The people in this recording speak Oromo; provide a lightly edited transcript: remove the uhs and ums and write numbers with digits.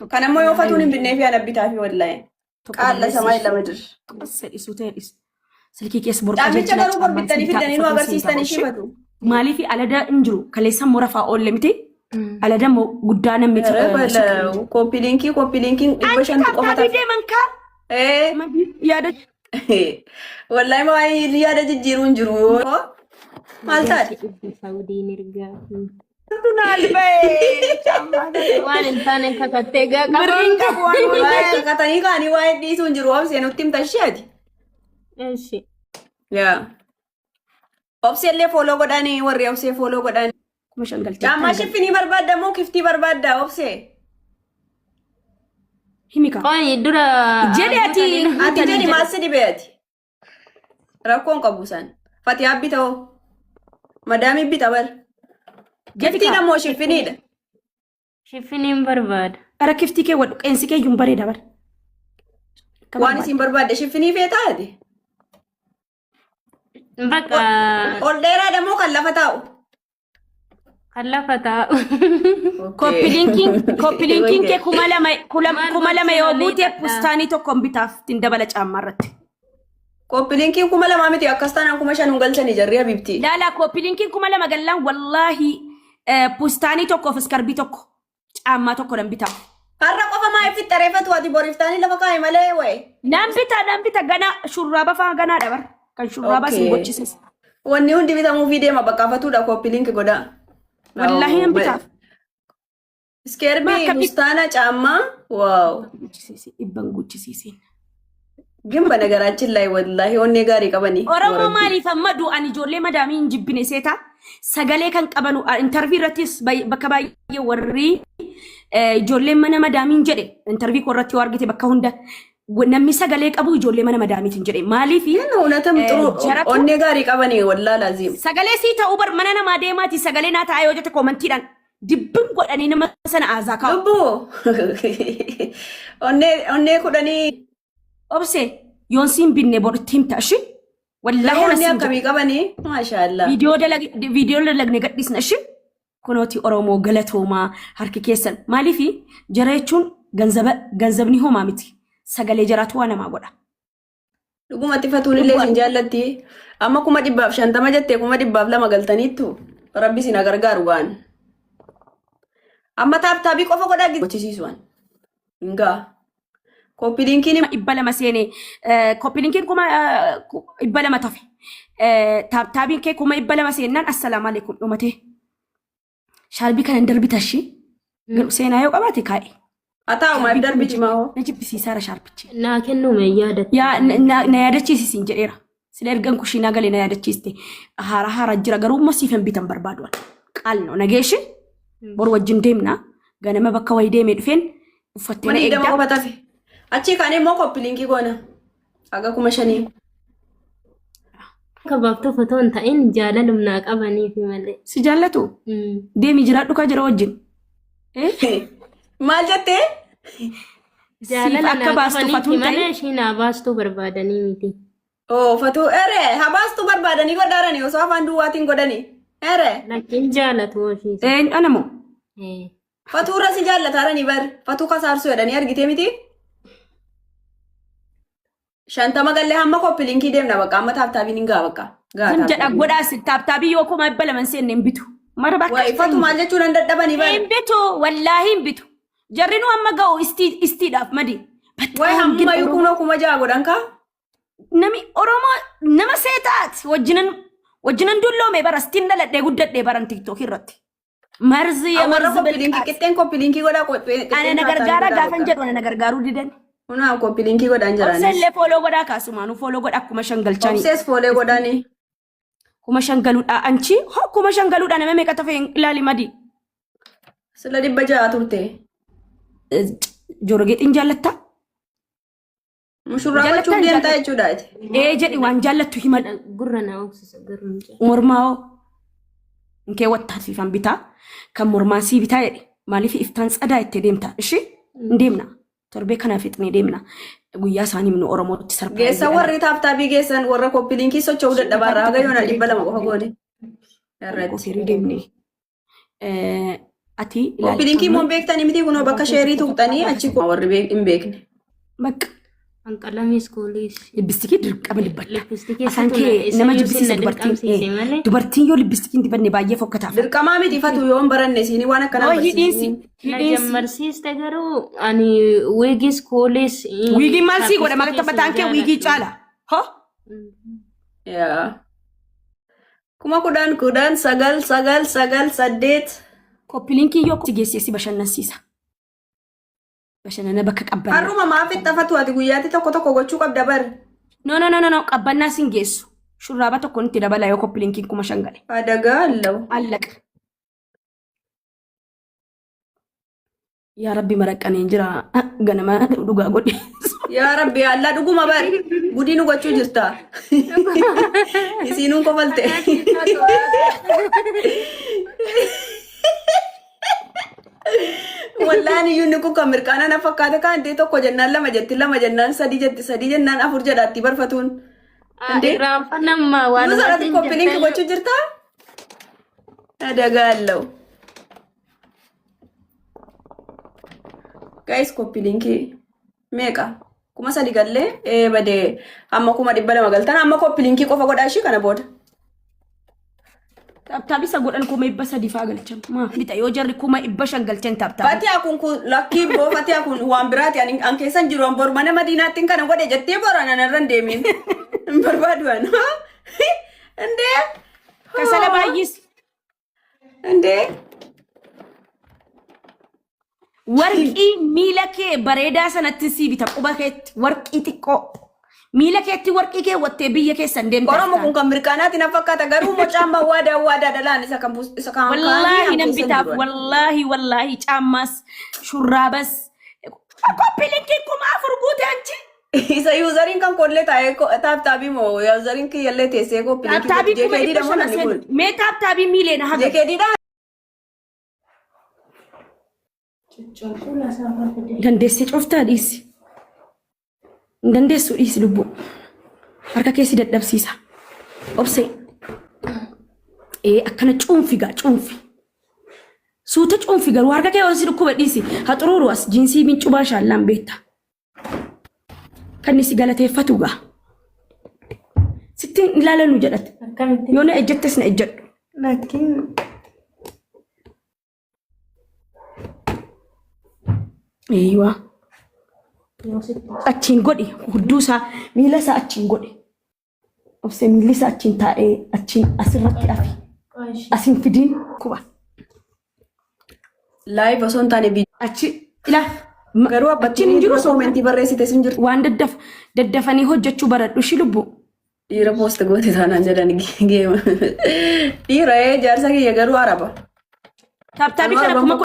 Kan ammoo yoo fatuun hin binnee fi ana bitaa fi wallaahi. Tokko Qaalla barreessi samaa ishee. lama dir. Qassa dhisuu ta'e dhisu. Silkii keessa borqa Caammicha jechaa garuu gorbittanii fiddanii nu agarsiistan ishee fatu. Maaliif alada hin jiru kaleessa immoo rafaa oolle miti. Alada immoo guddaa namni Copy link copy linkiin dhibba Anchi shantu qofa tap tapii tafe. deeman kaa. Ee. Yaada Wallaahi maal yaada jijjiiruu hin jiru. Maal taate? Saudiin ergaa. Naal ba'e. Waan hin taane kakattee gaa Birriin qabu waan Waa'ee kakatanii kaanii waa'ee dhiisuu hin jiru. Obsee nutti himta isheeti. Eshi. Yaa. Obsee illee follow godhanii warri obsee follow godhanii. 5,000 galtee. Caammaa shiffinii barbaadda moo kiftii barbaadda obsee? Himi kaa. Qoyi dura. Jedhi ati. Ati jedhi maal si dhibee ati? Rakkoon qabu isaan. Fatiyaa bita hoo? Madaamii bita bar. Jedhi Kiftiin kaa. ammoo shiffiniidha. Shiffiniin barbaada. Ara kiftii kee wadhu qeensi kee iyyuu hin bareeda bara. Akka Waan barbaadde. isin barbaadde shiffinii feetaa ati? Bakka Ol dheeraadha moo kan lafa taa'u? kan lafa taa'u. Copy linkiin copy linkiin kee 2000 Maal 2000 yoo gochuu guute malee pustaanii tokkoon bitaaf ittiin dabala caammaa irratti. Copy linkiin 2000 miti akkas taanaan 5000 hin galchanii jarri habibti. Laala copy linkiin 2000 gallaan wallaahi pustaanii tokkoof iskarbii tokko caammaa tokko nan bitaaf. Har'a qofa maa itti xareeffatu ati boriiftaanii lafa kaa'e malee wayi. Nan bita nan bita gana shurraaba faa ganaadha bar kan shurraabaa sin Okay. gochises. Wanni hundi bitamuufii deema bakka afatuudha copy link godhaa. Wallaahi nan bitaaf. Iskeerbii Akka bit- fustaana caammaa wow. Guchisiisi dhibban guchisiisiin. ግን በነገራችን ላይ ወላሂ onnee gaarii qabanii. Oromoo maaliif amma du'an ijoollee madaamii hin jibbine seeta sagalee kan qabanu interview irrattis bakka baay'ee warri ijoolleen mana madaamiin jedhe interview koo irratti yoo argite bakka hunda namni sagalee qabu ijoollee mana madaamiitiin jedhe maaliif እውነትም ጥሩ jaratu onnee gaarii qabanii ወላሂ ላዚም. sagalee sii ta'uu bar mana namaa deemaati sagalee naa ta'a yoo jette commentiidhaan dibbin godhanii nama sana aazaa kaa'u. Lubbuu onnee onnee kudhanii Obse yoon siin binne bor itti himta ishi wallaahi onnee ana siin jedha. akkamii qabanii maashaallah. Viidiyoo dalag viidiyoo dalagne gadhiisna ishi kunooti Oromoo galatoomaa harki keessan maaliifi jara jechuun ganzaba ganzabni homaa miti sagalee jaraatu waa namaa godha. Dhugumatti fatuun illee isin jaallatti. Amma 150,000 jettee 202,000 galtaniittu rabbi isin haa gargaaru waan. Amma tap tapii qofa godhaa gochisiisuwan. Hingaa. Copy linkiin 200 seene copy linkiin 200,000 tafe tap tapiin kee 200,000 seennaan assalaamu alaikum dhumatee shaarbii kana hin darbita ishii garuu seenaa yoo qabaate kaa'e. Haa taa'u maaf darbi cimaa hoo. Na jibbisiisaara shaarbichi. Naa kennume yaadatte. Yaa na yaadachiisi siin jedheera. Sila ergan kushiinaa galee na yaadachiiste. Haara haara jira garuu immoo siif hin bitan barbaadu. Qaal no nageeshi boru wajjin deemna ganama bakka wayii deemee dhufeen uffattee Kuma na 20 eegda. qofa tafe. Achii kaanee immoo copy linkii goona. Haga 5000. Akka baaftuuf otoo hin ta'in jaalalumnaa qabaniif malee. Si jaallatu deemii jiraadhu kaa jira wajjin. Eh? Maal jettee? Siif Jaalala akka naa baastuuf qabaniif atuun malee ta'in ishii naa baastuu barbaadanii miti. Oo fatuu ere habaastuu barbaadanii godhaarani osoo afaan duwwaatiin godhanii. Ere Lakkiin jaalatu ofiis. eenyu ana moo? Fatuu irra si jaallataarani bar fatuu kasaarsuu jedhanii argitee miti. 50 gallee hamma copy linkii deemna bakka amma tap tapiin hin gaa bakka. Gaa Zim jedha tap tapiin. godhaas tap tapii yoo 200,000 seenne hin bitu. Mara bakka Wayi fatu maal jechuu nan dadhabanii bar. hin bitu wallaahi hin bitu. Jarri nu amma ga'u istii istiidhaaf madi. Wayi hamma iyyuu kunoo 6000 godhan kaa. Nami Oromoo nama seetaati wajjinan wajjinan dulloome bara istiin dhaladhee guddadhee baran TikTok irratti. Marzi ya Warra marzi copy linkii bilqaas. qixxeen copy linkii godhaa Ana qixxeen na tap tapii gargaara godhaa gaafan bakka. jedhu ana na gargaaruu didan. Kunaa copy linkii godhaan Obsa jiraanis. illee follow godhaa kaasumaanuu follow godha 5000 galchanii. Obsees follow godhaanii. 5000 galuudha anchi hoo 5000 galuudha nama meeqa tafe ilaali madi. Sila 600 turte. Jooroo geexiin jaallattaa? Mushurraa Jaallattaa gochuuf hin deemtaa jaallattu? jechuudha ati. Ee jedhi waan jaallattu himadhu. Gurra na oksisa garuu hin jaalladhu. Mormaa hoo? Hin keewwattaa siifan bitaa. Kan mormaa sii bitaa jedhi. Maaliif iftaan tsadaa itti deemta? Ishi hin deemna. Torbee kana fixnee deemna. Guyyaa isaan himnu Oromootti surprise Geessan godhana. warri tap tapii geessan warra copy linkii socho'uu dadhabaarraa haga yoona 200 qofa goone. Irratti. Qofirii deemne. Ati ilaali. Copy linkii immoo hin beektanii miti kunoo bakka sheerii tuqxanii achi warri hin beekne. Bakka Hanqalamii iskuuliis. lipstickii dirqama dibbatta. Lipstickii Afaan isatu kee isa nama yoo jibbisiisa sinna dubartiin. dirqamsiise malee. Dubartiin yoo lipstickii hin dibanne baay'ee fokkataaf. Dirqamaa miti fatu yoo hin baranne siinii waan akkanaa Yoo hidhiinsi barsiisanii. Na hidhiinsi. jammarsiiste garuu ani wiigii iskuuliis. Wiigiin maal sii godha maqaa mataan kee wiigii caala. Hoo? Yaa. 10,000 10 9 9 9 8. Copy linkii yoo si geessee si bashannansiisa. Bashannana bakka qabbannaa. Har'uma maaf itti hafatu ati guyyaatti tokko tokko gochuu qabda bar. No, no, no, no, no, qabbannaa sin geessu. Shurraaba tokko nutti dabala yoo copy linkiin 5,000 gale. Adagaa allaw. Allaqa. Yaa Rabbi maraqqaneen jira ganama dhugaa godhe. Yaa Rabbi allaa dhuguma bar. Gudii nu gochuu jirta. Isiinuun kofalte. Wallaan iyyuu inni kun kan mirqaana na fakkaate kaan ta'e tokko jennaan lama jetti lama jennaan sadii jetti sadii jennaan afur jedhaatti barfatuun. Indee? Irraanfannammaa waan Yoo sarati copy link gochuu jirta? Adagaa allaw. Guys copy link meeqa? 3,000 gallee ee badee amma 200,000 galtan amma copy linkii qofa godhaa ishii kana booda. Tap tap isa godhan 300,000 faa galchan. Maa bita yoo jarri 500,000 galchan tap tap. Fatiha kun kun lakkii boo Fatiha kun waan biraati ani an keessan jiru an bor mana madiinaatti kana godhe jettee bor anan irra hin deemin. Hin barbaadu an. Indee. Kasala baay'is. Indee. Warqii miila kee bareedaa sanatti sii bita quba keetti warqii xiqqoo. Miila keetti warqii keewwattee biyya keessan deemte. Oromo kun kan mirqaanaati na fakkaata garuu mocaan waadaa waadaa dhalaan isa kan isa kan Wallaahi nan bitaaf wallaahi wallaahi caammaas shurraabas. Copy linkiin 4,000 guute anchi. Isa useriin kan koollee taa'ee tap tapii moo useriin kiyyallee teessee copy linkii Tap tapii kuma JKD dhibba dha moo shan namni aseen. kun? Mee tap tapii miileena haga. JKD dha. Dandeessee cuftaa dhiisi. Hin dandeessu dhiisi lubbuu. Harka keessi dadhabsiisa. Obsee. Ee akkana cuunfi gaa cuunfi. Suuta cuunfi garuu harka kee si dhukkuba dhiisi. Ha xuruuru as jiinsii mincubaa shaallaan beekta. Kan inni si galateeffatu gaa. Sitti hin ilaalanu jedhate. Akkamitti? Yoo na ejjettes na ejjedhu. Lakkiin Eeyyuwaa. yoo sitti Achiin godhi hudduu isaa miila isaa achiin godhi. Obsee miilli isaa achiin taa'ee achiin asirratti afi. Asiin fidiin kuba. Live osoo hin taane viidiyoo. Achi ilaa Garuu achiin abbattiin hin jiru jiru commentii barreessite sun jirti. waan daddafanii hojjechuu baradhu ishii lubbu. Dhiira post goote taanaan jedhan geema. Dhiira ee jaarsa kiyya garuu araba. Tap tapii kana Araba kuma